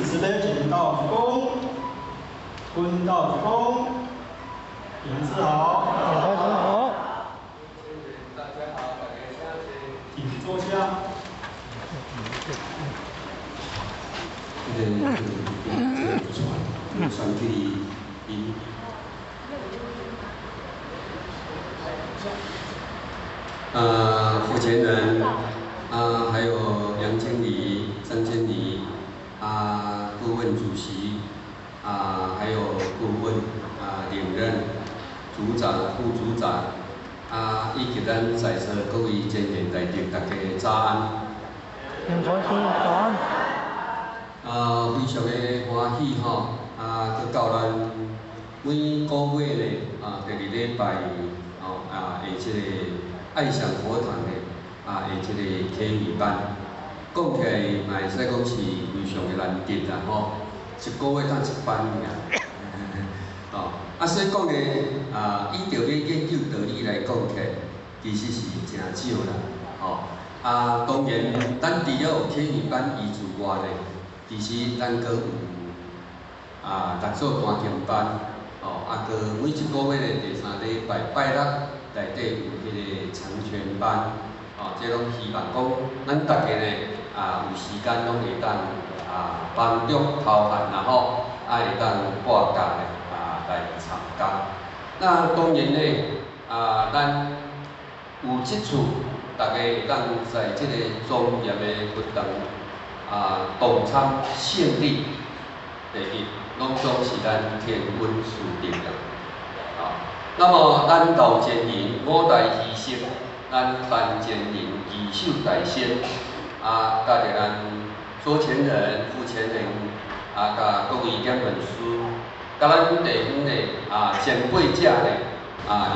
慈悲，請道鞠躬，坤道鞠躬，楊師好。楊師好。大家好，大家請請坐下。這個傳傳去因。付錢人，還有楊經理、張經理，顧問主席，還有顧問，領任組長、副組長，以及咱在座各位前賢大德，大家早安。楊傳師早安。非常的歡喜吼，閣到咱每個月咧，第二禮拜，吼，的這個愛上佛堂的，的這個啟明班，講起來嘛會使講是非常的難得啦吼，一個月當一班爾，吼，所以講咧，依著欲研究道理來講起來，其實是誠少啦，吼，當然，咱除了有啟明班伊之外咧，其實咱閣有六祖壇經班，吼，閣每一個月的第三禮拜拜六內底有彼個長拳班，吼，這攏希望講咱逐家呢，有時間攏會當忙中偷閒啦吼，會當撥假咧來參加。那當然呢，咱有這次，逐家會當在這個莊嚴的佛堂同參聖禮，第一，攏總是咱天恩師德啦。那麼咱老前人五代遺跡，咱陳前人二手大仙，佮著咱左前人、副前人，佮各位點本師，佮咱地方的前輩者呢，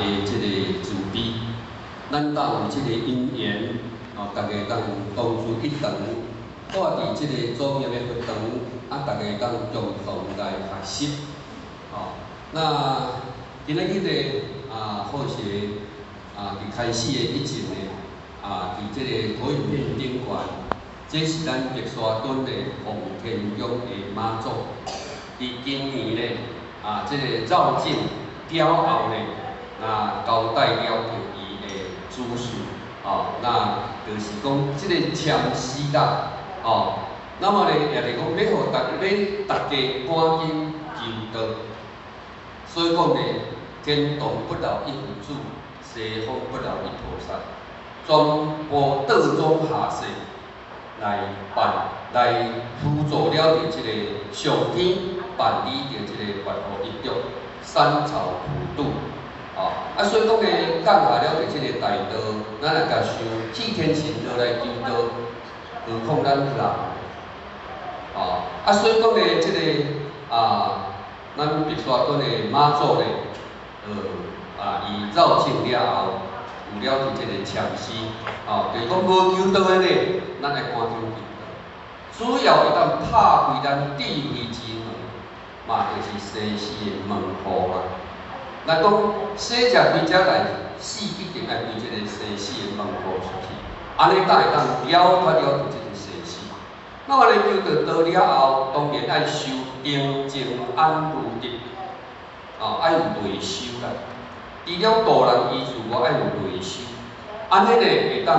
的這個慈悲，咱兜有這個因緣，哦，逐家當同住一堂，蹛佇這個莊嚴的佛堂，逐家當共同來學習，哦，那今仔日呢，好勢佇開始的以前呢，佇這個投影片頂懸，這是咱白沙屯的奉天宮的媽祖，佇今年呢，這個繞境了後呢，那交代了著伊的主事，哦，那就是講這個禪師啦，哦，那麼呢，也就是講欲予逐家趕緊求道，所以講呢，天堂不老一佛祖，西方不老一菩薩，全部道中下世來辦來輔助了著這個上天辦理著這個佛號一著三朝普渡，哦，所以講呢，降下了著這個大道，咱若共想替天行道來求道，何況咱人，哦，所以講呢，這個咱白沙屯的媽祖呢，伊繞境了後，有了著這個禪師，哦，就是講無求道的呢，咱愛趕緊求道，主要會當拍開咱智慧之門，嘛就是生死的門戶啊。若講死者歸遮來，死一定愛開這個生死的門戶出去，按呢才會當了脫了著這個生死。那麼咧求著道了後，當然愛修定靜安如得，哦，愛有內修啦。除了度人伊自外，愛有內修，按呢呢會當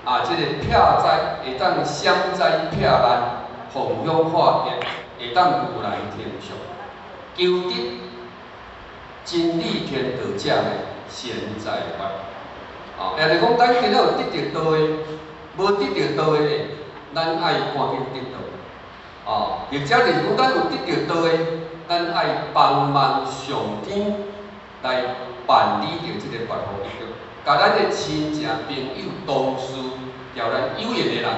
這個避災，會當消災避難，弘揚化德，會當如來天上，求得真理天道者的善哉法。哦，也就是講，咱今仔有得著道的，無得著道的呢，咱愛趕緊得道。哦，或者就是講，咱有得著道的，咱愛幫忙上天來辦理著這個佛號一著，共咱的親情朋友、同事，共咱有緣的人，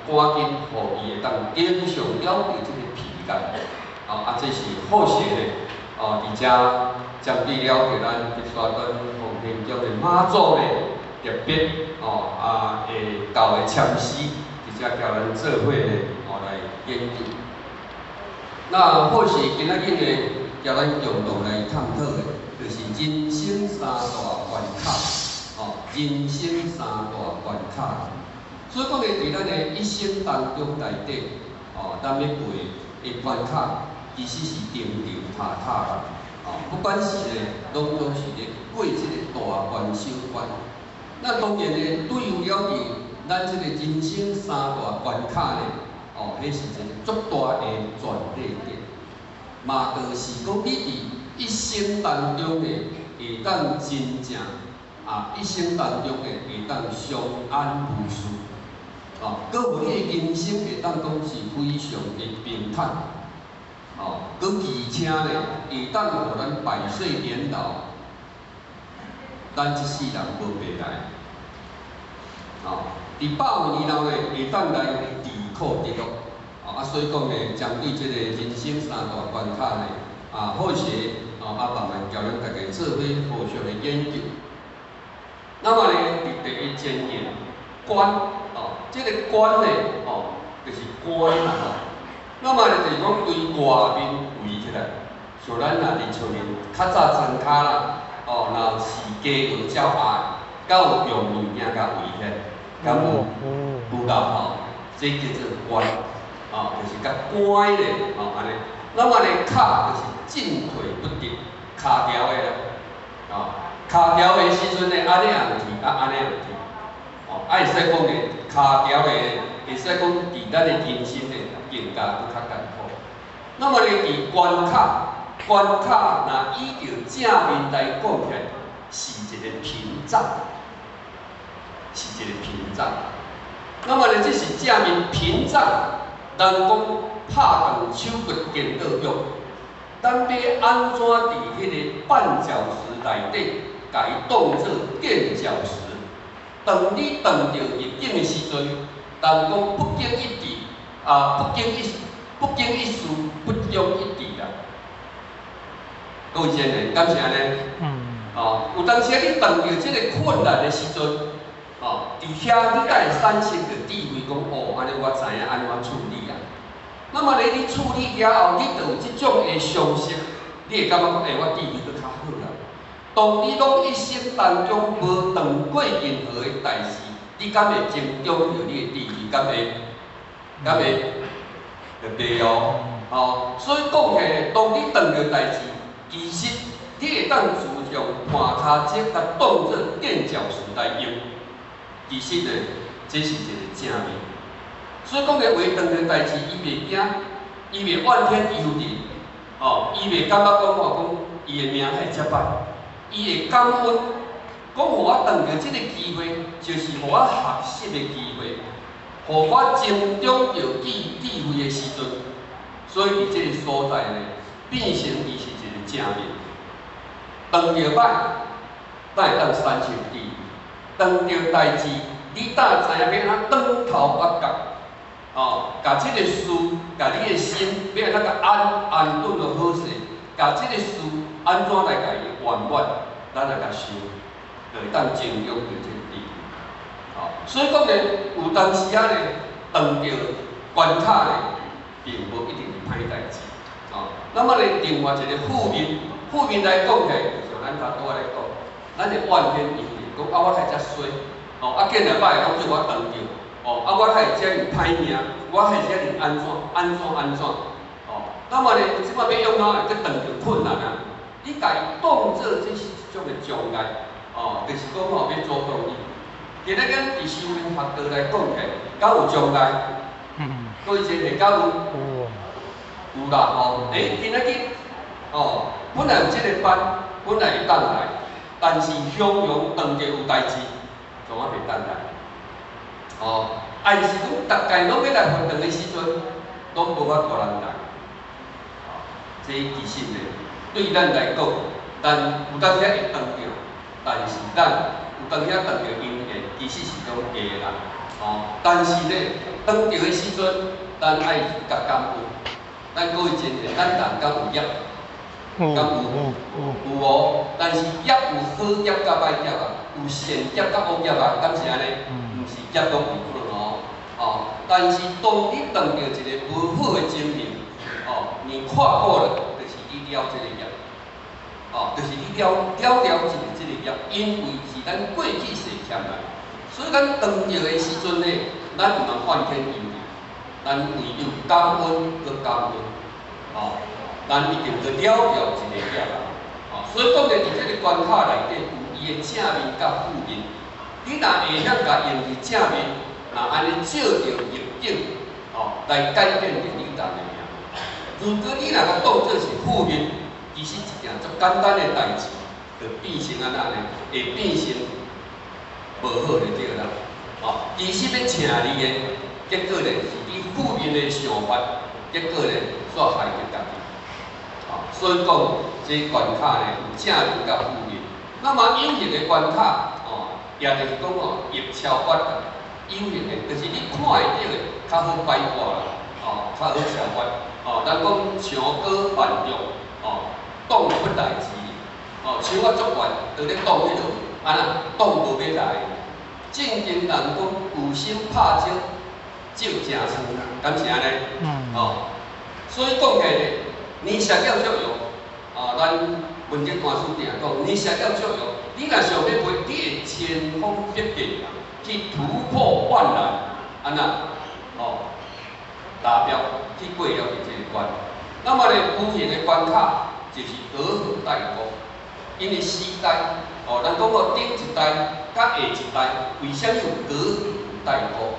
趕緊予伊會當頂上了著這個彼岸。哦，這是好勢的。哦，佇遮針對了著咱白沙屯奉天宮的媽祖呢，特別哦會教的禪師，佇遮共咱做伙呢，哦來研究。那好勢今仔日呢，共咱共同來探討的，就是人生三大關卡，哦，人生三大關卡。所以講呢，佇咱的一生當中內底，哦，咱欲過的關卡，其實是重重塔塔啦。哦，不管是呢，攏總是咧過這個大關小關。那當然呢，對有了伫咱這個人生三大關卡呢，哦，彼是一個足大的轉捩點。嘛，就是講你佇一生當中呢，會當真正啊，一生當中呢，會當相安無事。哦，閣予你的人生會當講是非常的平坦。哦，閣而且呢，會當予咱百歲年老，咱這世人無白來。哦，佇百歲年老呢，會當來離苦得樂。哦，啊，所以講呢，針對這個人生三大關卡呢，啊，好勢，哦，啊，慢慢交咱大家做伙互相的研究。那麼呢，佇第一前言關，哦，這個關呢，哦，就是關啦吼。那麼呢，就是講對外面圍起來，像咱若佇厝裡較早莊跤啦，哦，若飼雞鵝鳥鴨，敢有用物件共圍起來，敢有？有啦吼，這叫做關，哦，就是共關咧，哦，按呢。那麼呢，卡就是進退不得，卡牢的啦，哦，卡牢的時陣呢，按呢也毋去，啊，按呢也毋去，哦，啊會使講呢，卡牢的，會使講佇咱的人生呢，更加閣較艱苦。那麼呢，佇關卡，關卡若以著正面來講起來，是一個屏障，是一個屏障。那麼呢，這是正面屏障，人講拍斷手骨顛倒腳，咱欲按怎佇彼個絆腳石內底，共伊當做墊腳石？當你碰著逆境的時陣，人講不經一智，啊，不經一事，不長一智啦。各位先生，敢是按呢？哦，有當時你碰著這個困難的時陣，哦，佇遐你才會產生著智慧，講哦，按呢我知影按怎處理啊。那麼咧，你處理了後，你就有這種的常識，你會感覺講，欸，我智慧閣較好啦。當你攏一生當中無碰過任何的代誌，你敢會增長著你的智慧？敢會？敢會？就袂哦。哦，所以講起來，當你碰著代誌，其實你會當自用盤跤石共當做墊腳石來用。其實呢，這是一個正面。所以講的話，碰著代誌，伊袂驚，伊袂怨天尤人，哦，伊袂感覺講吼講伊的命會遮歹，伊會感恩，講予我碰著這個機會，就是予我學習的機會，予我增長著智慧的時陣。所以佇這個所在呢，變成伊是一個正面。碰著歹，咱會當產生智慧；碰著代誌，你當知影欲按怎轉頭轉角。哦，共這個事，共你的心，欲按怎共安安頓落好勢，共這個事按怎來共伊圓滿，咱來共想，就會當增長著這個智慧。哦，所以講呢，有當時仔呢，碰著關卡呢，並無一定是歹代誌。哦，那麼呢，另外一個負面，負面來講起來，就像咱頭拄仔咧講，咱會怨天尤人，講啊我會遮衰，哦，啊見來擺攏叫我碰著。哦，啊，我會遮爾歹命，我會遮爾按怎按怎按怎，哦，那麼呢，這擺欲用哪會閣碰著困難啊？你共伊當做這是一種的障礙，哦，就是講吼欲阻擋你。今仔日佇修行學道來講起來，敢有障礙？各位先生，敢有？有啦吼，欸，今仔日，哦，本來有這個班，本來會當來，但是向陽當著有代誌，總啊袂當來。哦，還是講逐屆攏欲來佛堂的時陣，攏無法度人來。哦，這其實呢，對咱來講，咱有當時會碰著，但是咱有當時碰著因緣，其實是攏假的啦。哦，但是呢，碰著的時陣，咱愛共感恩。咱各位真濟，咱人敢有業？敢有？有哦。但是業有好業佮歹業啊，有善業佮惡業啊，敢是按呢？毋是業攏共款哦。哦，但是當你碰著一個無好的情形，哦，你跨過了，就是你了這個業。哦，就是你了了了一個這個業，因為是咱過去世欠來，所以咱碰著的時陣呢，咱毋通怨天尤人。咱唯有感恩閣感恩，哦，咱一定閣了掉一個業啦，哦，所以講咧，佇這个關卡內底有伊的正面佮負面。你若會曉共用佇正面，若按呢照著逆境，哦，來改變著你家的命。如果你若共當做是負面，其實一件足簡單的代誌，就變成按怎呢？會變成無好就對啦。哦，其實欲請你的，結果呢是你負面的想法，結果呢煞害著家己。哦，所以講這關卡呢有正面佮負面。那麼有形的關卡，哦，也就是講哦，易超越啦。有形的，就是你看會著的，較好擺脫啦，哦，較好超越。哦，咱講牆高萬丈，哦，擋不來之力。哦，牆仔足懸，就咧擋彼落，按怎擋無欲來。正經人講，有心拍石，石成床，敢是按呢？嗯。哦，所以講起來，年少了足用，哦，咱文傑大師定講，年少了足用，你若想欲賣，你會千方百計去突破萬難，按怎？哦，達標去過了這個關。那麼咧，無形的關卡就是隔閡代溝，因為時代，哦，咱講哦，頂一代佮下一代，為啥物有隔閡代溝？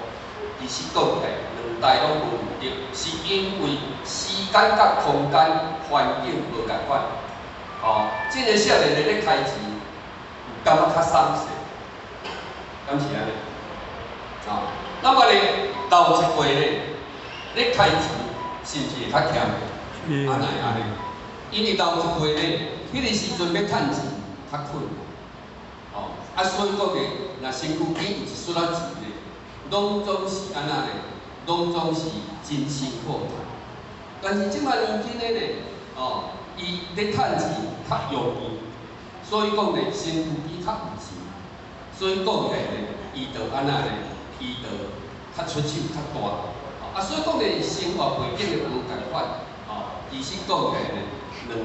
其實講起來，兩代攏無毋對，是因為時間佮空間環境無仝款。哦，這个少年的咧開錢，有感覺較鬆勢，敢是按呢？哦，那麼咧，老一輩咧咧開錢，是毋是會較儉？是。按怎會按呢？因為老一輩咧，彼个時陣欲趁錢較困難。哦，啊，所以講咧，若身軀邊有一撮仔錢咧，攏總是按怎咧？攏總是真辛苦趁。但是這擺年輕的咧，哦，伊咧趁錢較容易，所以講咧，身軀邊較有錢，所以講起來咧，伊就按怎咧？伊就較出手較大。啊，所以講咧，生活背景的無仝款，哦，其實講起來咧，兩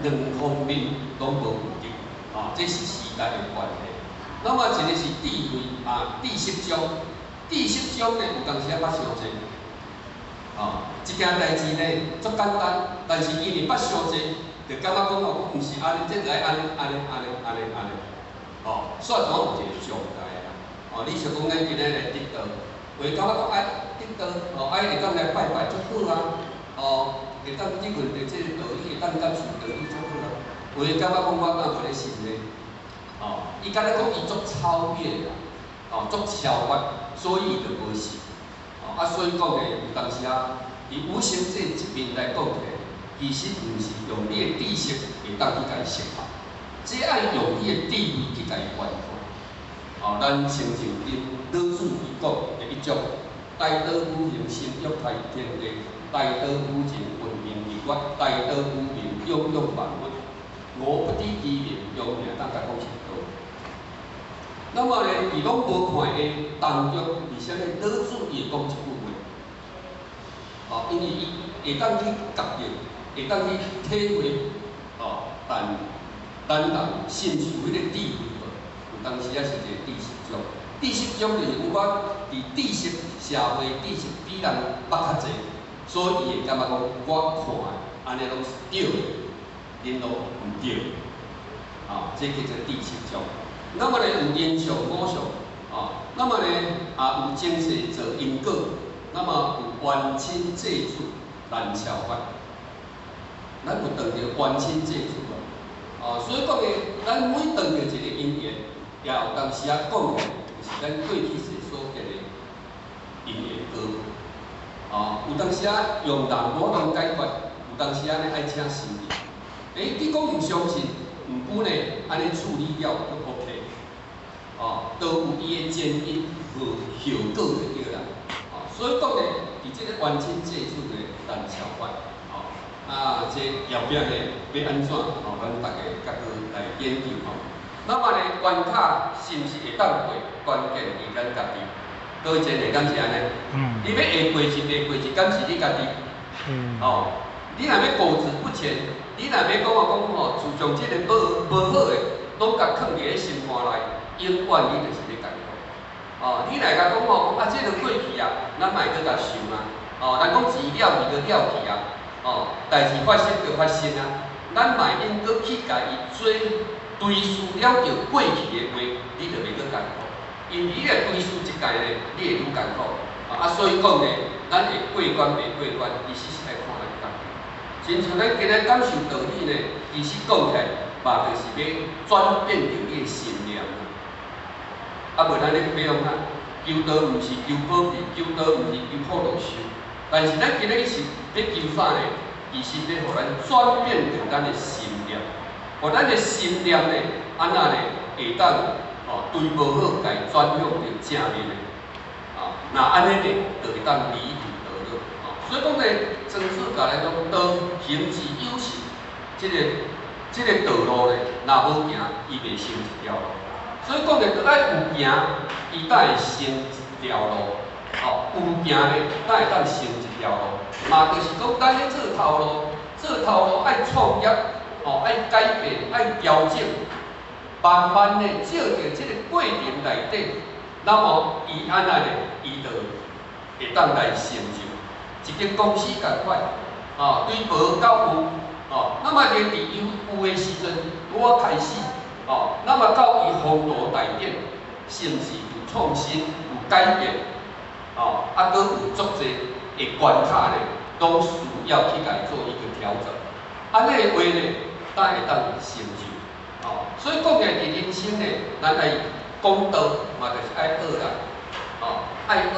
兩方面攏無毋對，哦，這是時代的關係。那麼一個是智慧啊，知識障，知識障咧有當時仔捌傷濟，哦，一件代誌咧足簡單，但是因為捌傷濟，就感覺講哦，毋是按呢，這愛按呢按呢按呢按呢按呢，哦，煞總有一個障礙啦。哦，你想講咱今日來得道，有的感覺講愛得道，哦，愛會當來拜拜足好啊，哦，會當體會著這个道理，會當感受道理足好啊。有的感覺講我敢無咧信呢？哦，伊敢若講伊足超越啦，哦，足超越，所以伊就無信。哦，啊，所以講咧，有當時啊，佇無形這一面來講起來，其實毋是用你的知識會當去共伊釋放，這愛用你的智慧去共伊關破。哦，咱親像恁老子伊講的一種，大道無形，心欲開天地；大道無形，渾圓日月；大道無名，養育萬物。吾不知其名，用名當共講是道。那麼咧，佇攏無看的當中，為啥物老子伊會講這句話？哦，因為伊會當去覺悟，會當去體會，哦，但咱人信受彼個智慧無？有當時仔是一個知識障，知識障就是講我佇知識社會知識比人捌較濟，所以伊會感覺講我看按呢攏是對的，恁攏毋對。哦，這叫做知識障。那麼咧有人相我相，哦，那麼咧也有前世造因果，那麼有冤親債主難超越。咱有碰著冤親債主無？哦，所以講咧，咱每碰著一個因緣，也有當時仔講的，就是咱過去世所結的因緣果。哦，有當時仔用人無法度解決，有當時仔咧愛請神明。欸，你講毋相信，毋過呢，按呢處理了就 OK。哦，都有伊的前因和後果就對啦。哦，所以講咧，佇這個冤親債主的難超越。哦，啊，這後壁咧欲按怎？哦，咱逐家較閣來研究吼。那麼咧，關卡是毋是會當過？關鍵佇咱家己。各位真的敢是按呢？嗯。你欲會過日，會過日，敢是你家己？嗯。哦，你若欲固執不前，你若欲講啊講吼，自從這個無好的，攏共囥佇咧心肝內，永遠你就是咧共苦。哦，你若共講吼，啊，這个過去啊，咱莫閣共想啊。哦，咱講錢了去就了去啊，哦，代誌發生就發生啊，咱嘛會用閣去共伊做追思了著過去的話，你就袂閣艱苦，因為你若追思一屆呢，你會愈艱苦。啊，所以講呢，咱會過關袂過關，其實是愛看咱家己。親像咱今仔感受道理呢，其實講起來嘛，就是欲轉變著你的心念。啊，無咱咧欲創啥？求道毋是求保庇，求道毋是求福祿壽。但是咱今仔日是欲求啥呢？其實欲予咱轉變著咱的心念，予咱的心念呢，按怎呢？會當哦，對無好，共伊轉向著正面的。啊，若按呢呢，就會當離苦得樂。哦，所以講呢，莊子共咱講道行之有信，這個道路呢，若無行，伊袂成一條路。所以講呢，著愛有行，伊才會成一條路。哦，有行呢，才會當成一條路。嘛，就是講，咱咧做頭路，做頭路愛創業，哦，愛改變，愛調整，慢慢的照著這個過程內底，那麼伊按怎呢？伊就會當來成就。一間公司仝款，哦，對無到有，哦，那麼佇有有的時陣，拄仔開始，哦，那麼到伊宏圖大展，是毋是有創新、有改變？哦，啊，閣有足濟的關卡呢，攏需要去共伊做一個調整。按呢的話呢，才會當成就。哦，所以講起來，佇人生呢，咱愛講道嘛，就是愛學啦，哦，愛學。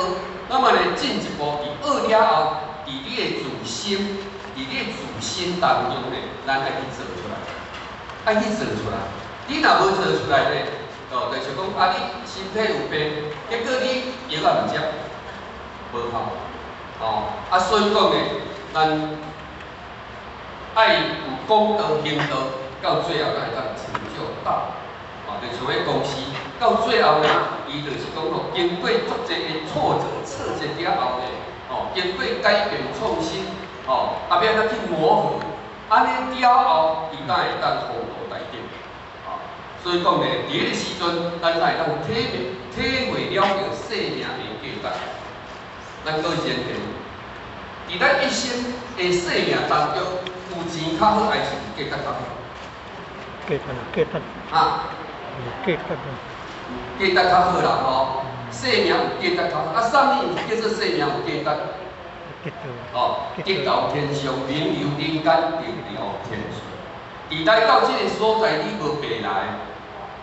那麼呢，進一步佇學了後，佇你的自心，佇你的自心當中呢，咱愛去做出來，愛去做出來。你若無做出來呢，哦，就是講啊，你身體有病，結果你藥也毋食，無效。哦，啊，所以講呢，咱愛有講道行道，到最後才會當成就道。哦，就像彼公司，到最後呢，伊就是講哦，經過足濟的挫折、挫折了後呢，哦，經過改變創新，哦，啊，欲按怎去磨合，按呢了後，伊才會當宏圖大展。哦，所以講呢，佇彼個時陣，咱才會當體會了著生命的價值。咱閣前提，佇咱一生的生命當中，有錢較好，還是有價值較好？價值，價值。啊？有價值。價值較好啦吼，生命有價值較好，啊，啥物叫做生命有價值？哦，得道天上，名留人間，得了天順。佇來到這個所在，你無白來，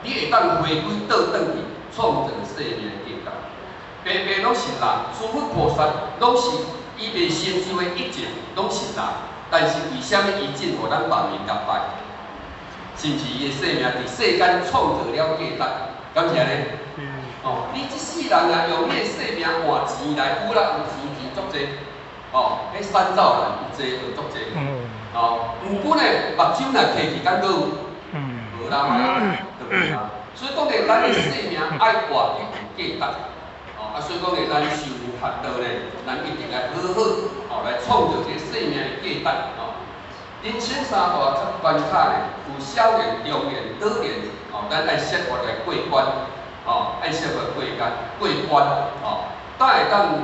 你會當回歸倒轉去，創造生命的價值。白白攏是人，諸佛菩薩攏是伊未成就的一切，攏是人。但是為啥物伊進予咱萬民共拜？是毋是伊的生命佇世間創造了價值？敢是按呢？哦，你這世人啊，用你的生命換錢來，有啦有錢，錢足濟，哦，彼三灶人有濟就足濟。哦，毋過呢，目睭若閉去，敢閣有？無啦，對毋對啊？所以講呢，咱的生命愛活得有價值。哦，啊，所以講呢，咱修學道呢，咱一定愛好好哦來創造這個生命的價值。哦，人生三大關卡呢，有少年、中年、老年，哦，咱愛設法來過關，哦，愛設法過關，過關，哦，才會當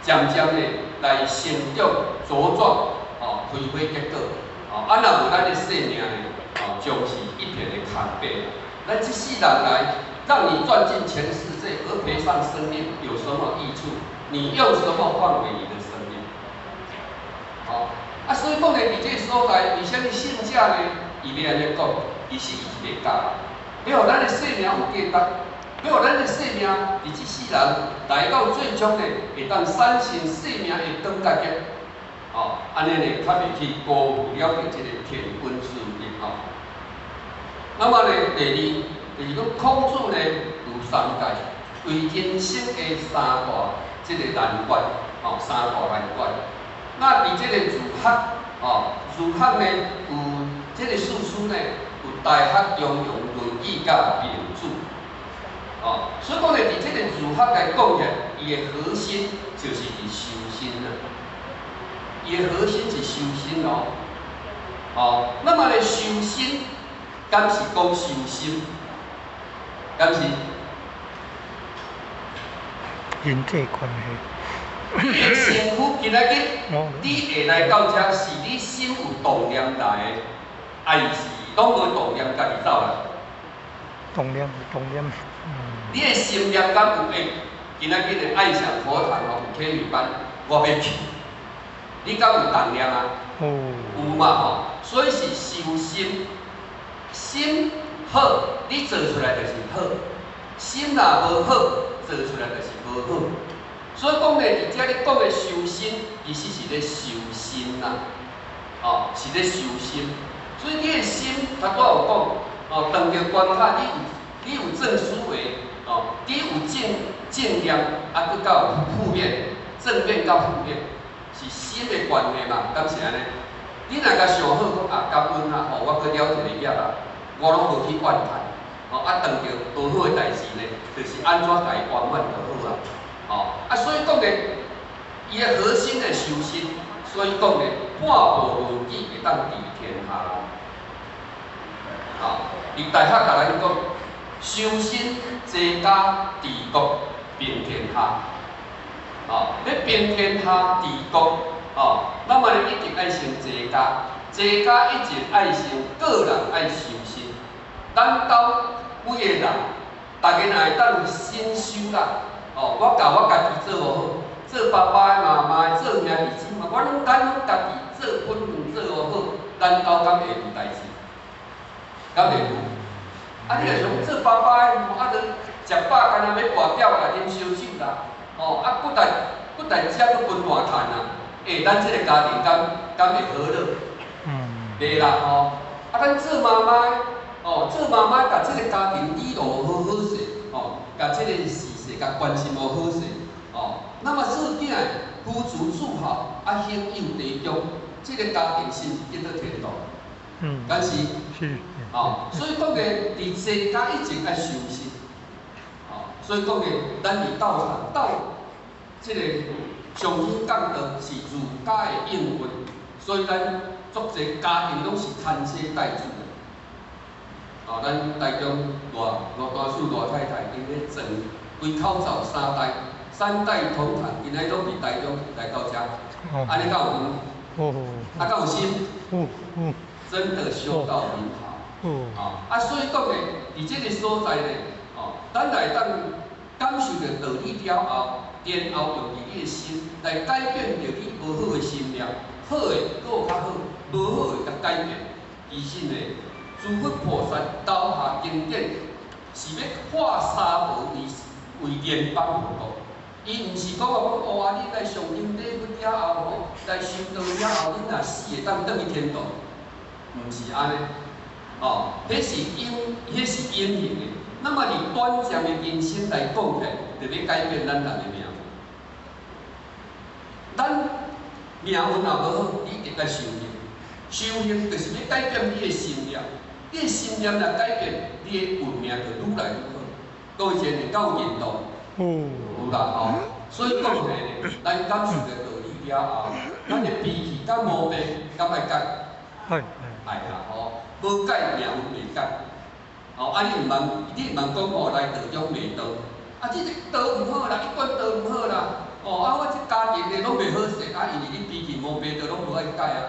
漸漸的來成長茁壯，哦，開花結果，哦，啊，若無咱的生命呢，哦，將是一片的空白。咱這世人來，讓你賺盡全世界而賠上生命，有什麼益處？你用什麼換回你的生命？哦，啊，所以講呢，佇這個所在，為啥物聖者呢？伊欲按呢講，其實伊是咧教，欲予咱的生命有價值，欲予咱的生命佇這世人來到最終呢，會當產生生命的轉結。哦，按呢呢，較袂去辜負了這個天恩師恩吼。那麼呢，第二就是講孔子呢有三戒，為人生的三大這個難關，哦，三大難關。那佇這個儒學，哦，儒學呢有這個四書呢，有大學、中庸、論語佮孟子，哦，所以講呢，佇這個儒學來講起來，伊的核心就是佇修身啊，伊的核心是修身哦，哦，那麼呢，修身，敢是講修心？敢是？人際關係。你的身軀今仔日你會來到遮，是你心有動念來的，還是攏無動念家己走來？動念，動念。你的心念敢有會？今仔日的愛上佛堂哦，有體育班，我欲去。你敢有動念啊？有嘛吼？所以是修心，心好，你做出來就是好；心若無好，做出來就是無好。所以講呢，佇遮咧講的修心，其實是咧修心啦，哦，是咧修心。所以你的心，頭拄仔有講，哦，當著關卡，你有正思維，哦，你有正念，啊，閣較有負面，正面佮負面，是心的關係嘛？敢是按呢？你若共想好講啊，感恩啊，吼，我閣了一個業啊，我攏無去怨嘆，吼，啊，當著無好的代誌呢，就是按怎共伊圓滿就好啊，吼，啊，所以講呢，伊的核心的修心，所以講呢，半部論語會當治天下。吼，佇大學共咱講，修身齊家治國平天下。吼，欲平天下治國，吼，咱嘛一定愛先齊家，齊家一定愛先個人愛修身。咱兜幾个人，逐家若會當身修啦，哦，我共我家己做好，做爸爸媽媽的，做兄弟姊妹，我攏咱攏家己做本分做好，咱兜敢會有代誌？敢會有？啊，你若想做爸爸的，啊，著食飽干焦欲跋筊啦，啉燒酒啦，哦，啊，骨力骨力食閣分大趁啊，欸，咱這个家庭敢會和樂？袂啦吼。啊，咱做媽媽的，哦，做媽媽共這个家庭理路好好勢，哦，共這个事勢共關心好好勢，哦，那麼做囝的夫慈子孝，啊，兄友弟恭，這个家庭是毋是得到天道？敢是？是。哦，所以講的，佇齊家一定愛修身，哦，所以講的，咱佇道場道，這个上師講道是儒家的應運，所以咱足濟家庭攏是牽妻帶子的。哦，咱台中賴賴大師賴太太，𪜶咧傳規口罩三代，三代同堂，今仔攏佇台中來到遮，按呢敢有緣？啊，敢有心？真的修到很好。哦，啊，所以講呢，佇這个所在呢，哦，咱來當感受著道理了後，然後用佇你的心來改變著你無好的心念，好的閣較好，無好的共改變。其實呢，諸佛菩薩留下經典，是欲化沙婆為蓮邦佛國。伊毋是講哦，講哦啊，你來上香禮佛了後吼，來修道了後，你若死會當轉去天道，毋是按呢。哦，彼是隱，彼是隱形的。那麼佇短暫的人生來講起來，就欲改變咱人的命運。咱命運若無好，你一定愛修行。修行就是欲改變你的心念，你的心念若改變，你的運命就愈來愈好。各位真會夠認同？有啦吼。所以講起來呢，咱感受著道理了後，咱的脾氣佮毛病，敢愛改？愛啦吼，無改命運袂改。吼，啊你毋通講吼來道中賣道，啊這個道毋好啦，一貫道毋好啦。哦，啊我這家庭呢攏袂好勢，啊因為你脾氣毛病都攏無愛改啊。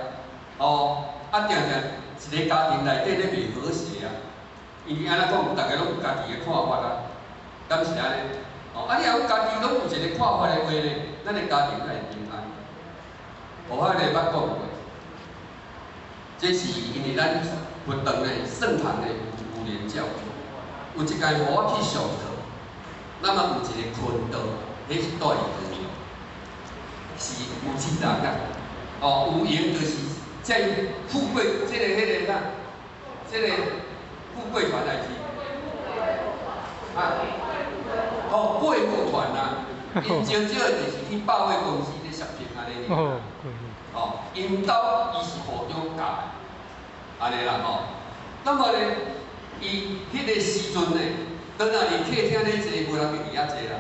哦，啊定定一个家庭內底咧袂和諧啊，因為按怎講，逐家攏有家己的看法啊，敢是按呢？哦，啊你若有家己攏有一个看法的話呢，咱的家庭才會平安。無我咧捌講過，這是因為咱佛堂的聖堂的有蓮教，有一擺予我去上課，那麼有一個坤道，彼是住佇高雄，是有錢人啊，哦，有閒就是這富貴，這個彼个啥，這個富貴團來是，啊，哦，貴婦團啊，𪜶少少就是去百貨公司咧 shopping 按呢爾。哦，𪜶兜伊是護長教的，按呢啦吼。那麼呢，伊彼个時陣呢，轉來佇客廳咧坐，無人佇遐坐啦。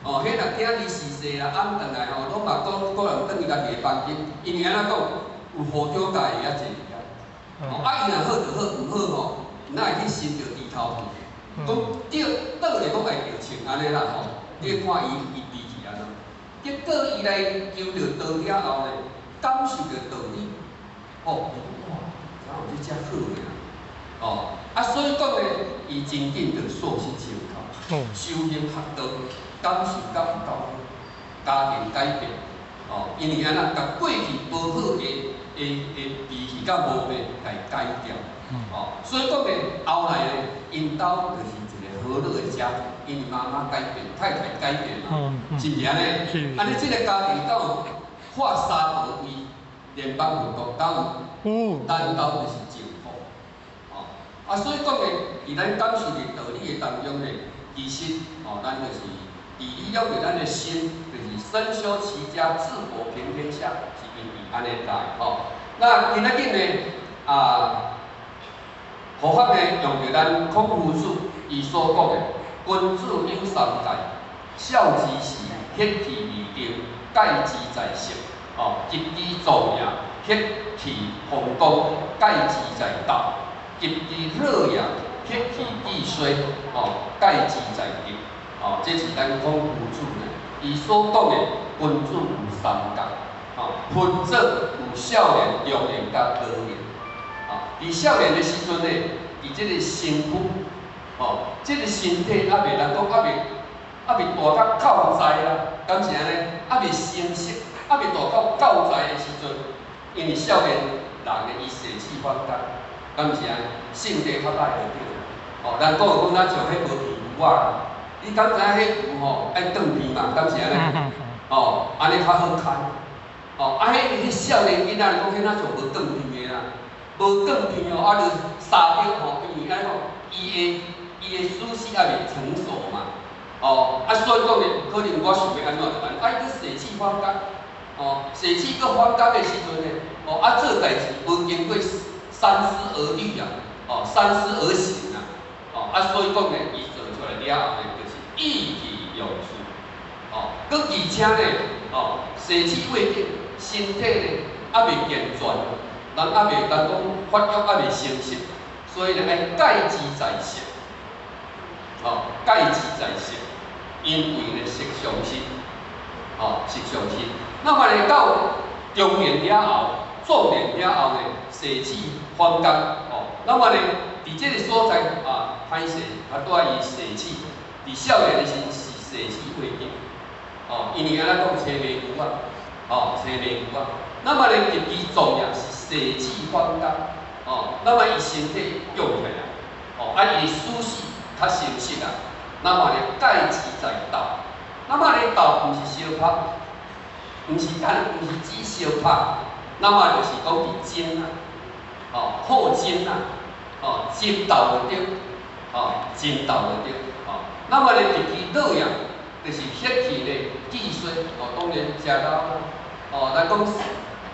哦，彼若囝兒逝世啦，暗轉來吼，攏嘛閣閣人轉去家己的房間，因為按怎講，有護長教會曉坐佇遐。哦，啊，伊若好就好，毋好吼，哪會去生著豬頭皮？講對，倒咧講會著穿按呢啦吼。你看伊伊脾氣按怎？結果伊來求著道了後呢，感受著道理，哦，哇，怎有這遮好的啊？哦，啊，所以講呢，伊真緊就溯溪清口，修行學道，感受甲有夠好，家庭改變，哦，因為按怎，共過去無好的脾氣佮毛病，共改掉，哦，所以講呢，後來呢，𪜶兜就是一個和樂的家庭，因為媽媽改變，太太改變嘛，是毋是按呢？按呢，這個家庭敢有化沙陀為蓮邦佛國，敢有？咱兜就是淨土，哦，啊，所以講呢，佇咱感受的道理的當中呢，其實，哦，咱就是佇理了解咱的心，就是身修齊家，治國平天下，是因為按呢來，吼。那今仔日呢，啊，佛法呢，用著咱孔夫子伊所講的，君子有三戒：孝之時，血氣未定，戒之在色；哦，及之壯也，血氣風光，戒之在道；及之老也，血氣既衰，哦，戒之在德。哦，這是咱孔夫子呢，伊所講的君子有三戒。哦，分做有少年、中年佮老年。哦，佇少年的時陣呢，佇這個身軀，哦，這個身體猶未人講猶未大甲夠在啦，敢是按呢？猶未成熟，猶未大到夠在的時陣，因為少年人呢，伊血氣方剛，敢是按呢？性格較歹就對。哦，人講講咱像彼無皮牛仔，你敢知影彼牛吼愛斷皮嘛？敢是按呢？哦，按呢較好牽。哦，啊，彼少年囡仔講，彼若像無斷皮的啦，無斷皮哦，啊，就沙著吼，因為按怎講，伊的思緒猶未成熟嘛，哦，啊，所以講呢，可能我想欲按怎就按怎，啊，伊閣血氣方剛，哦，血氣閣方剛的時陣呢，哦，啊，做代誌無經過三思而慮啊，哦，三思而行啊，哦，啊，所以講呢，伊做出來了後呢，就是意氣用事，哦，閣而且呢，哦，血氣未定。身體呢，猶未健全，人猶未，人講發育猶未成熟，所以呢，愛戒之在色，哦，戒之在色，因為呢，色相心，哦，色相心。那麼呢，到中年了後，壯年了後呢，血氣方剛，哦，那麼呢，佇這個所在啊，歹勢，啊，拄仔伊血氣，佇少年的時陣是血氣未定，哦，因為按怎講，青梅牛啊。哦，青梅牛啊，那麼呢，及其壯也是血氣方剛，哦，那麼伊身體強起來，哦，啊，伊的思緒較成熟啊，那麼呢，戒之在鬥，那麼呢，鬥毋是相拍，毋是干，毋是指相拍，那麼就是講佇爭啊，哦，好爭啊，哦，爭鬥就對，哦，爭鬥就對，哦，那麼呢，及其老也，就是血氣呢既衰，哦，當然食老啦。哦，咱講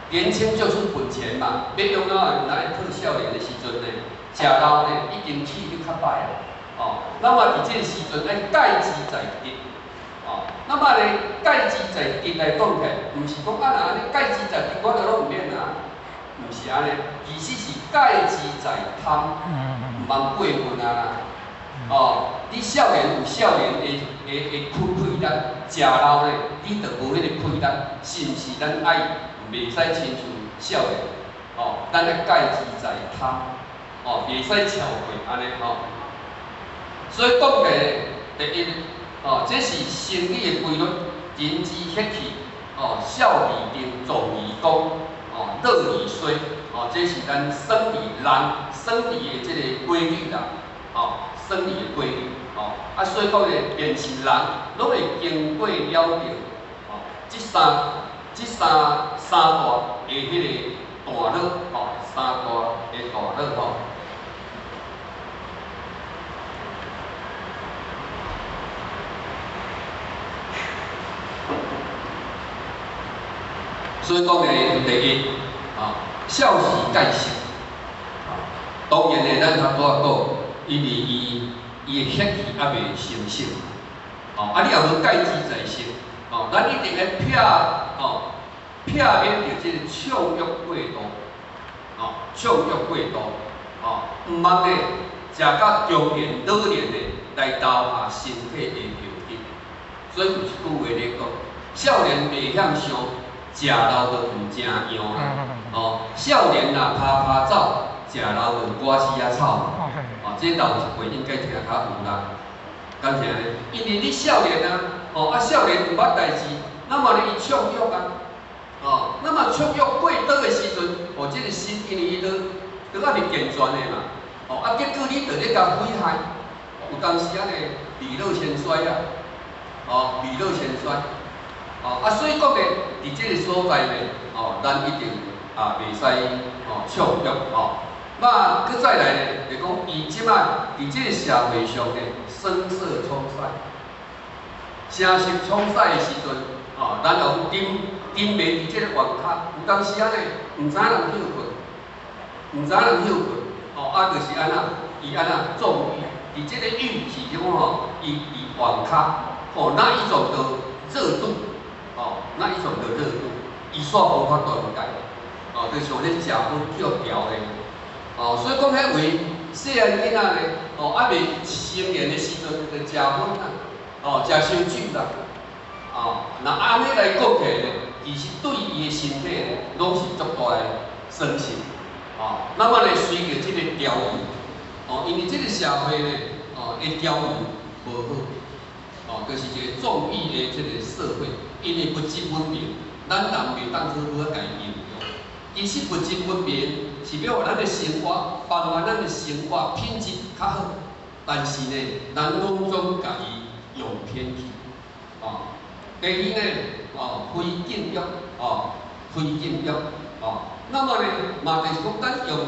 年輕就是本錢嘛，欲用哪來趁少年的時陣呢？食老呢，已經氣力較歹啊。哦，那麼佇這個時陣愛戒之在德。哦，那麼呢，戒之在德來講起來，毋是講啊若按呢戒之在德，我就攏毋免啊，毋是按呢，其實是戒之在貪，毋通過分啊啦。哦，你少年有少年的氣力，食老呢，你就無彼個氣力，是毋是？咱愛袂使親像少年，哦，咱愛戒之在貪，哦，袂使超過按呢吼。所以講起來，第一，哦，這是生理的規律，人之血氣，哦，少而定，壯而剛，哦，老而衰，哦，這是咱生理人生理的這個規律啦，哦。生理的規律，哦，啊，所以講呢，便是人攏會經過了著，哦，這三大的彼個大樂，哦，三大的大樂吼。所以講呢，第一，啊，少時戒色，啊，當然呢，咱頭拄仔講。因為伊的血氣猶未成熟，哦，啊，你也無戒之在色，哦，咱一定愛撇，哦，撇免著這個暢欲過度，哦，暢欲過度，哦，毋通呢，食到中年老年的來留下身體的後遺。所以有一句話咧講，少年袂曉想，食老就毋成樣啦。哦，少年若拍拍走，食老就我死仔草。哦，這老一輩應該聽較有啦。敢是按呢？因為你少年啊，哦啊少年毋捌代誌，那麼呢伊暢欲啊，哦，那麼暢欲過多的時陣，哦，這個心因為伊都都猶未健全的嘛，哦啊結果你就咧共毀害，有當時啊呢，未老先衰啊，哦，未老先衰，哦啊所以講呢，佇這個所在呢，哦，咱一定啊袂使哦暢欲哦。那閣再來呢，就講伊這擺佇這個社會上呢，聲色充塞，聲色充塞的時陣，哦，咱就沉沉迷佇這個網咖，有當時啊呢，毋知影人歇睏，毋知影人歇睏，哦，啊，就是按怎，伊按怎縱欲，佇這個欲是講吼，伊佇網咖，吼，那一種的熱度，哦，那一種的熱度，伊煞無法度解，哦，就像咧食薰叫調的。哦，所以講彼位細漢囡仔呢，哦，猶未成年的時陣就食薰啦，哦，食燒酒啦，哦，若按呢來講起來呢，其實對伊的身體呢，攏是足大的損失，哦，那麼呢，隨著這個調味，哦，因為這個社會呢，哦，的調味無好，哦，就是一個縱欲的這個社會，因為物質文明，咱人袂當好好仔共伊應用。其實物質文明是欲予咱的生活，幫助咱的生活品質較好，但是呢，咱攏總共伊用偏去。哦，第二呢，哦，非禁欲，哦，非禁欲，哦，那麼呢，嘛就是講咱用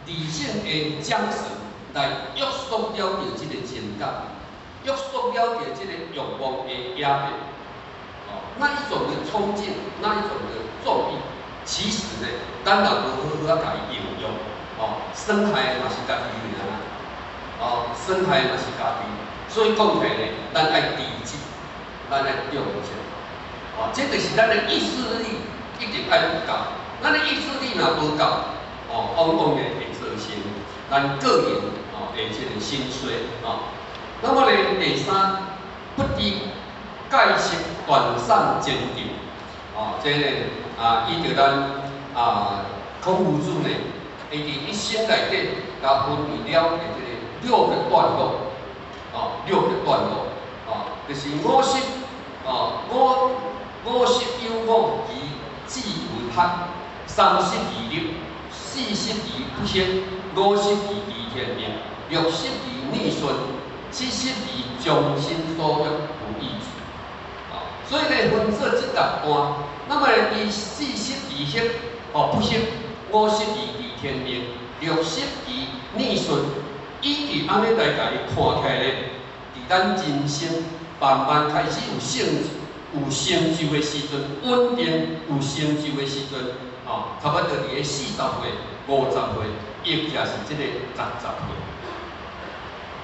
理性的繮繩來約束了著這個情感，約束了著這個欲望的演變，哦，那一種的衝勁，那一種的縱欲。其實呢，咱若無好好仔共伊應用，哦，損害的嘛是家己爾啦，哦，損害的嘛是家己。所以講起來呢，咱愛知足，咱愛重視，哦，這就是咱的意志力一定愛有夠。咱的意志力若無夠，哦，往往呢會造成咱個人哦的這個心衰哦。那麼呢，第三，不知戒色斷散堅定，哦，這個啊，依著咱啊孔夫子呢，伊佇一生內底，共分為了的這個六個段落，哦，六個段落，哦，就是五識，哦，五識有我而智為法，三識而立，四識而不惑，五識而知天命，六識而逆順，七識而將心所欲不逾矩。哦，所以呢，分做這六段。那麼呢，伊四識而惑，哦不惑，五識而知天命，六識而逆順，以及按呢來共伊看起來呢，佇咱人生慢慢開始有成就的時陣，穩定有成就的時陣，哦，差不多佇咧40歲、50歲，抑或是這個60歲，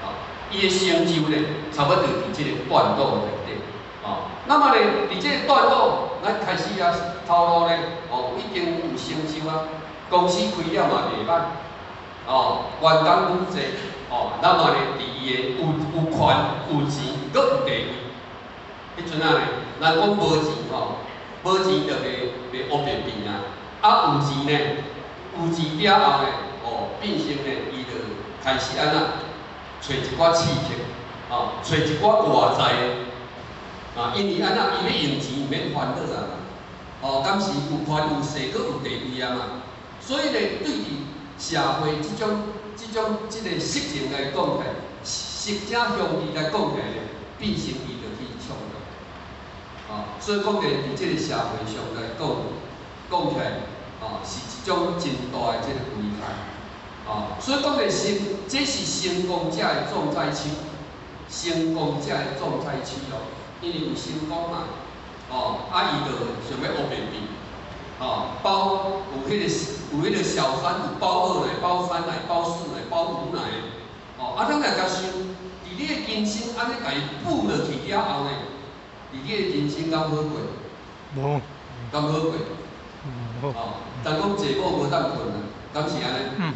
哦，伊的成就呢，差不多佇這個段落內底，哦，那麼呢，佇這個段落，咱開始啊，頭路呢，哦，已經有成就啊，公司開了嘛袂歹，哦，員工愈濟，哦，那麼呢，佇伊的有權有錢，閣有地位，彼陣啊呢，咱講無錢吼，無錢就袂袂烏白變啊，啊有錢呢，有錢了後呢，哦，變成呢，伊就開始按怎，揣一寡刺客，哦，揣一寡外在的，啊，因為按怎，伊欲用錢毋免煩惱啊嘛，哦，敢是有權有勢，閣有地位啊嘛，所以呢，對佇社會這種這個色情來講起來，色者兄弟來講起來呢，變成伊就去創造，哦，所以講呢，佇這個社會上來講，講起來，哦，是一種真大的這個危害，哦，所以講呢，這是成功者的重災區，成功者的重災區哦，因為有成功嘛，哦，啊，伊就想欲烏白變，哦，包有彼個小三，有包二奶、包三奶、包四奶、包五奶，哦，啊，咱來共想，佇你的人生按呢共伊補落去了後呢，佇你的人生敢好過？無。敢好過？無。哦，人講坐某無當睏啊，敢是按呢？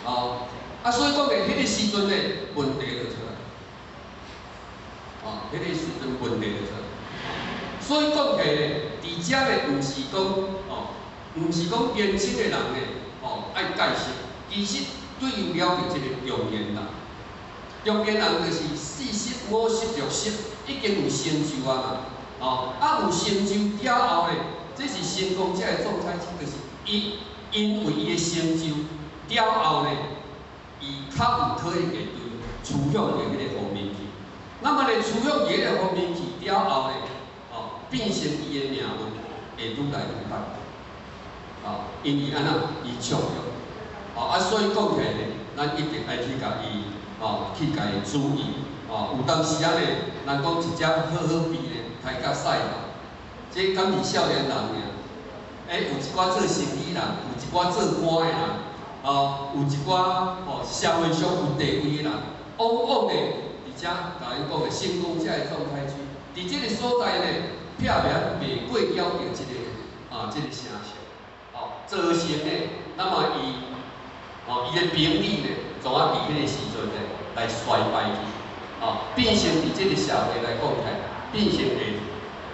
哦，啊，所以講呢，彼個時陣呢，問題就出來。哦，彼個時陣問題就出來。所以講起來咧，佇遮咧毋是講哦，毋是講年輕的人咧，哦愛戒食，其實對應了著這个中年人。中年人就是40、50、60，已經有成就啊嘛，哦，啊有成就了後咧，這是成功者的狀態，就是伊因為伊的成就了後咧，伊較有可能會對趨向佇彼个方面去。那麼咧，趨向佇彼个方面去了後咧，哦，變成伊的命運會愈來愈歹。哦，因為按怎，伊暢欲，哦啊，所以講起來咧，咱一定愛去共伊，哦，去共伊注意，哦，有當時仔咧，人講一隻好好鼻咧，刣甲屎嘛，這敢是少年人爾？欸，有一寡做生意人，有一寡做官的人，哦，有一寡哦社會上有地位的人，往往咧，佇遮共𪜶講的成功者的狀態區，佇這个所在咧，避免袂過了著這个啊，這个聲色，哦，造成咧，那麼伊，哦，伊的名譽咧，怎啊佇彼个時陣咧來衰敗去，哦，變成佇這个社會來講起來，變成會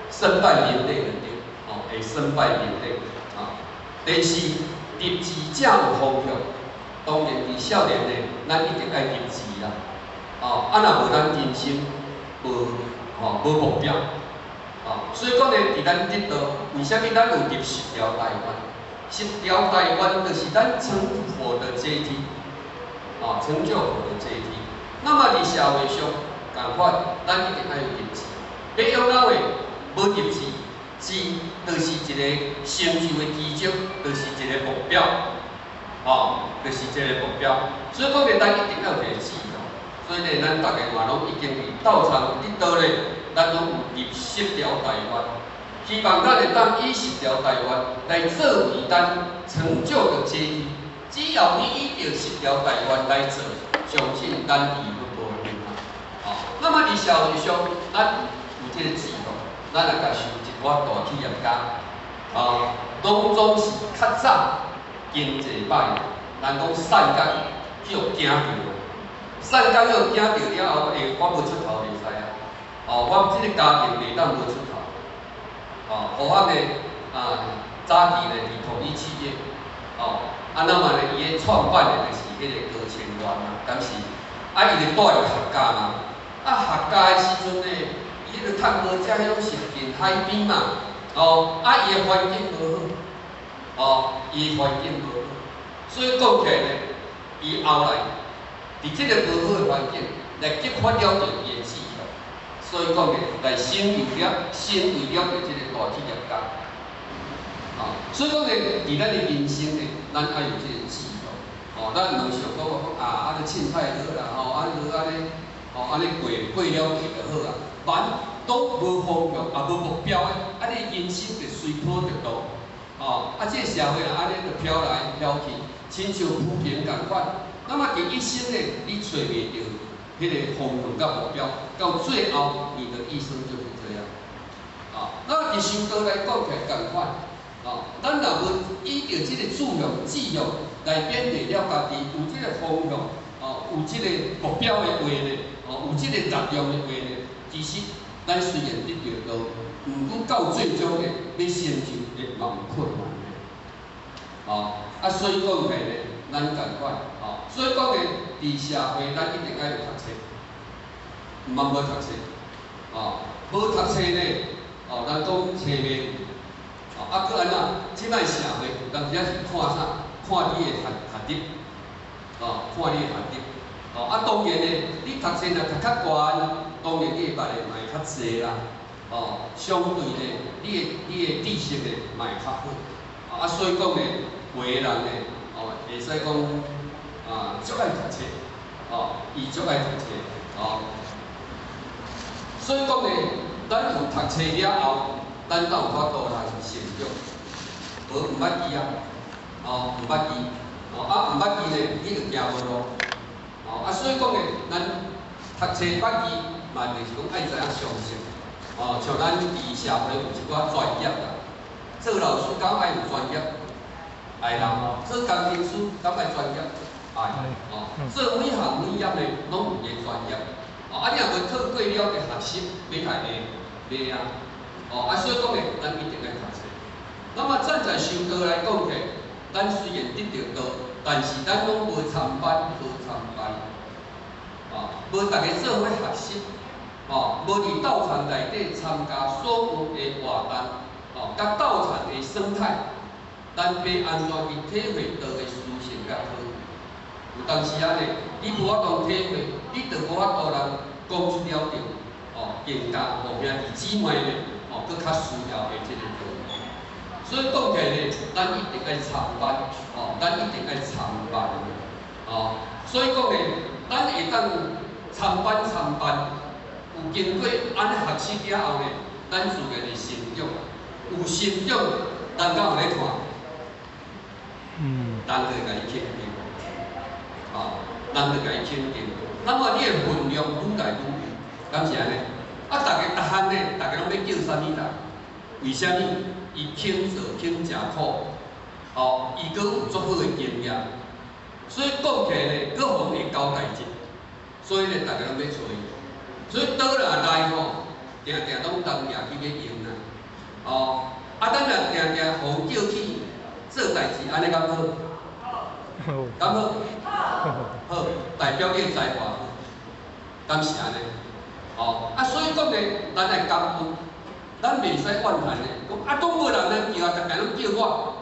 身敗名裂的對，哦，會身敗名裂，啊。第四，立志才有方向。當然，佇少年呢，咱一定愛立志啦，哦，啊，若無咱人生無，吼，無目標，哦，所以講咧，佇咱得道，為啥物咱有立十條大願？十條大願就是咱成佛的階梯，哦，成就佛的階梯。那麼佇社會上，仝款，咱一定愛有立志。欲用哪話？無立志，志就是一个成就的基礎，就是一个目標，哦，就是一个目標。所以講咧，咱一定要有一個志哦。所以咧，咱逐家嘛攏已經佇道場得道咧，咱攏有立十條大願，希望咱會當以十條大願來作為咱成就的階梯。只要你依著十條大願來做，相信咱離佛無遠啊。哦，那麼佇社會上，咱有這個志向，咱來共想一寡大企業家，哦，攏總是較早經濟歹，人講散工去予驚著，散工去予驚著了後，欸，我無出頭袂使啊！哦，我這个家庭袂當無出頭。哦，好漢呢，啊，早期呢佇統一企業，哦，啊，那麼呢，伊个創辦的就是彼个高千元啊，敢是？啊，伊就蹛佇客家嘛，啊，客家的時陣呢，伊迄个趁無食，彼攏是近海邊嘛，哦，啊，伊的環境無好，哦，伊的環境無好，所以講起來呢，伊後來佇這个無好的環境來激發了著伊的志向，所以講呢，來成為了著這个大企業家。啊，所以講呢，佇咱的人生呢，咱愛有這个志向，哦，咱毋通想講啊，按呢凊彩就好啦，吼，按呢按呢，哦，按呢過過了去就好啊，凡都無方向，也無目標的，啊，你人生就隨波逐流，哦，啊，這个社會啊，按呢就飄來飄去，親像浮萍仝款。那麼佇一生呢，你揣袂著彼个方向佮目標，到最後你的一生就是這樣。啊，那佇修道來講起來仝款，哦，咱若無依著這個志向來勉勵了家己，有這个方向，哦，有這个目標的話呢，哦，有這个力量的話呢，其實咱雖然得著道，毋過到最終呢，欲成就會嘛有困難的。哦，啊，所以講起來呢，咱仝款，哦，所以講呢，佇社會咱一定愛有讀冊，毋通無讀冊，哦，無讀冊呢，哦，人講冊袂，哦，啊，閣按怎？這擺社會有當時仔是看啥？看你的學歷，哦，看你的學歷，哦，啊，當然呢，你讀冊若讀較懸，當然你會捌的嘛會較濟啦，哦，相對呢，你的知識呢嘛會較好，啊，所以講呢，有的人呢，哦，會使講啊，足愛讀冊，哦，伊足愛讀冊，哦，所以講呢，咱有讀冊了後，咱才有法度來成長。無毋捌字啊，哦，毋捌字，哦，啊，毋捌字呢，你就行無路，哦，啊，所以講呢，咱讀冊捌字嘛，就是講愛知影常識，哦，像咱佇社會有一寡專業啦，做老師敢愛有專業？愛啦，做工程師敢愛專業？愛，哦，做每行每業呢，攏有伊的專業，哦，啊，你若無透過了的學習，欲來會袂啊，哦，啊，所以講呢，咱一定愛讀冊。那麼站在修道來講起，咱雖然得著道，但是咱攏無參班，無參班，哦，無逐家做伙學習，哦，無佇道場內底參加所有的活動，哦，佮道場的生態，咱欲按怎去體會道的殊勝佮可貴？有當時仔呢，你無法度體會，你就無法度人講出了著，哦，更加予兄弟姊妹呢，哦，閣較需要的這个道理。所以講起來呢，咱一定愛參班，哦，咱一定愛參班，哦，所以講呢，咱會當參班參班，有經過按呢學習了後呢，咱自然會成長，有成長，人敢有咧看？人就會共你肯定，哦，人就共你肯定。那麼你的份量愈來愈有，敢是按呢？啊，逐家逐項呢，逐家攏欲叫啥物人？為啥物？伊肯做肯食苦，哦，伊閣有足好的經驗，所以講起來呢，閣予人會交代者，所以呢，逐家攏欲揣伊。所以桌若來吼，定定攏人掠去欲用啦，哦，啊，咱若定定予人叫去做代誌，按呢敢好？敢好？好，代表你的才華好，敢是按呢？哦，啊，所以講呢，咱愛感恩，咱袂使怨嘆呢，講啊，都無人來叫啊，逐家攏叫我，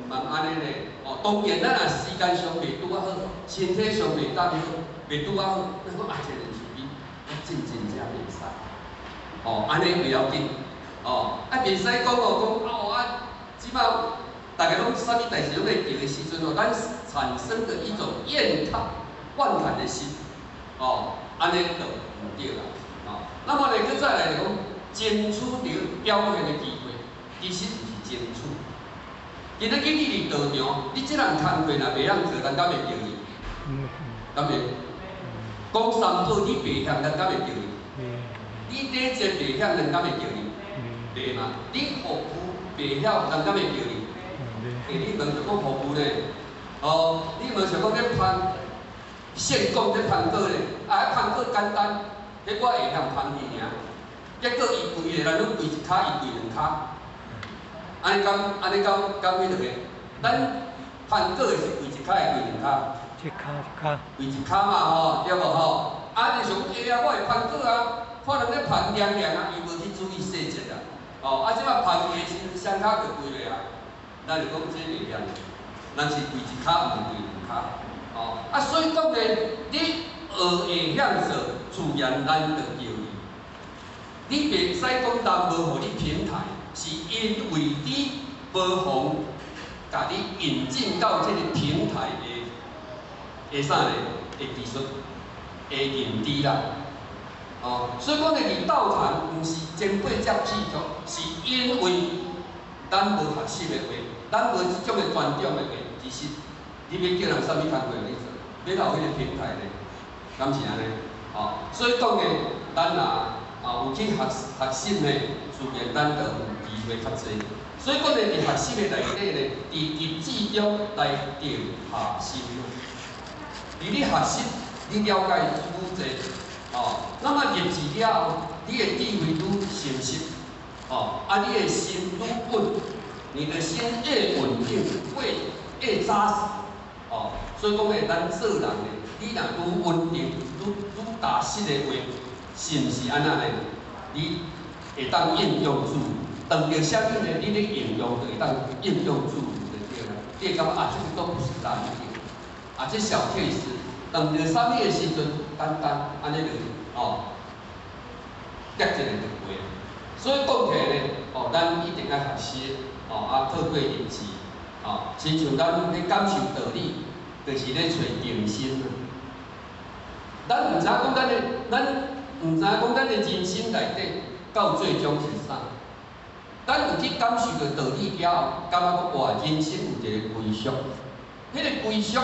毋通按呢呢。哦，當然咱若時間上袂拄仔好，身體上袂當好，袂拄仔好，咱講啊，這個是你，我真真正袂使。哦，按呢袂要緊，哦，啊，袂使講哦，講哦啊，這擺逐家攏啥物代誌攏會叫的時陣哦，咱產生的一種怨嘆、怨嘆的心，哦，按呢就毋對啦，哦，那麼呢，閣再來就講爭取著表現的機會，其實毋是爭取。今仔日你佇道場，你這項工課若袂曉做，人敢會叫你？敢會？講三寶你袂曉，人敢會叫你？你禮節袂曉，人敢會叫你？袂嘛？你服務袂曉，人敢會叫你？欸，你問就講服務咧，哦，你問想講咧烹，現講咧烹果咧，啊，彼烹果簡單，彼我會曉烹去爾。結果伊規个人攏跪一跤，伊跪兩跤。按呢敢按呢敢敢彼落個？咱烹果的是跪一跤，會跪兩跤？一跤一跤。跪一跤嘛吼，對無吼？啊，你想講會啊，我會烹果啊，看人咧烹涼涼啊，伊無去注意細節啊。哦，啊，這擺烹的時陣，雙跤就跪落啊。咱就講這袂曉，咱是跪一跤，毋是跪兩跤。哦，啊，所以講咧，你學會曉做，自然咱就叫你。你袂使講人無予你平台，是因為你無予共你引進到這個平台的的啥呢？的技術的認知啦。哦，所以講咧，佇道場毋是前輩才起作，是因為咱無學習的話，咱無這種的專長的話，其實你欲叫人啥物工課予你做，欲有彼個平台呢？敢是按呢？哦，所以講咧，咱若啊有去學學習呢，自然咱就有機會較濟。所以講咧，佇學習的內底咧，佇入智中來定下心。佇你學習，你了解愈濟，哦，那麼入智了後，你的智慧愈成熟，哦，啊，你的心愈穩，你的心越穩定，越越紮實，哦，所以講咧，咱做人咧，你若愈穩定，愈愈踏實的話，是毋是按呢咧？你會當應用自如，當著啥物呢？你咧應用就會當應用自如就對啦。你會感覺啊，這個都不是難的，啊，這小 case，當著啥物的時陣，簡單按呢就哦，夾一下就過。所以講起來呢，哦，咱一定愛學習，哦，啊，透過入智，哦，親像咱咧感受道理，就是咧揣定心。咱毋知影講咱的，咱毋知影講咱的人生內底到最終是啥？咱有去感受著道理了後，感覺講哇，人生有一个歸宿。彼个歸宿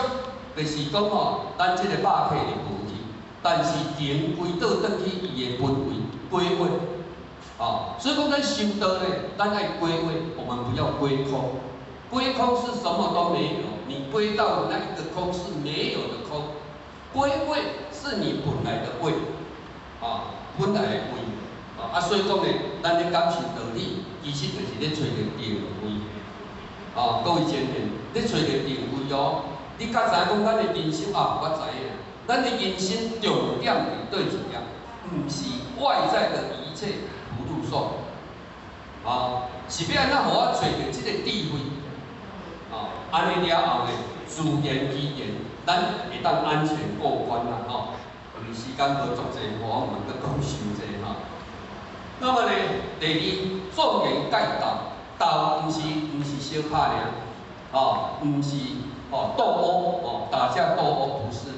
就是講吼，咱這个肉體會無去，但是靈歸倒轉去伊的本位歸位。哦，所以講咱修道呢，咱愛歸位，我們不要歸空。歸空是什麼都沒有，你歸到那一個空是沒有的空。歸位是你本來的位，啊，本來的位，啊，啊，所以講呢，咱咧感受道理，其實就是咧揣著定位。哦，各位前賢，咧揣著定位哦。你較知影講咱的人生啊，我知影，咱的人生重點佇佗一點，毋是外在的一切福祿壽。哦，是欲按怎予我揣著這個智慧？哦，按呢了後呢，自然而然，咱會當安全過關啦，吼。因為時間無足濟，我毋通閣講傷濟吼。那麼呢，第二，莊嚴解鬥，鬥毋是相拍爾，吼，毋是吼鬥毆，吼打架鬥毆不是。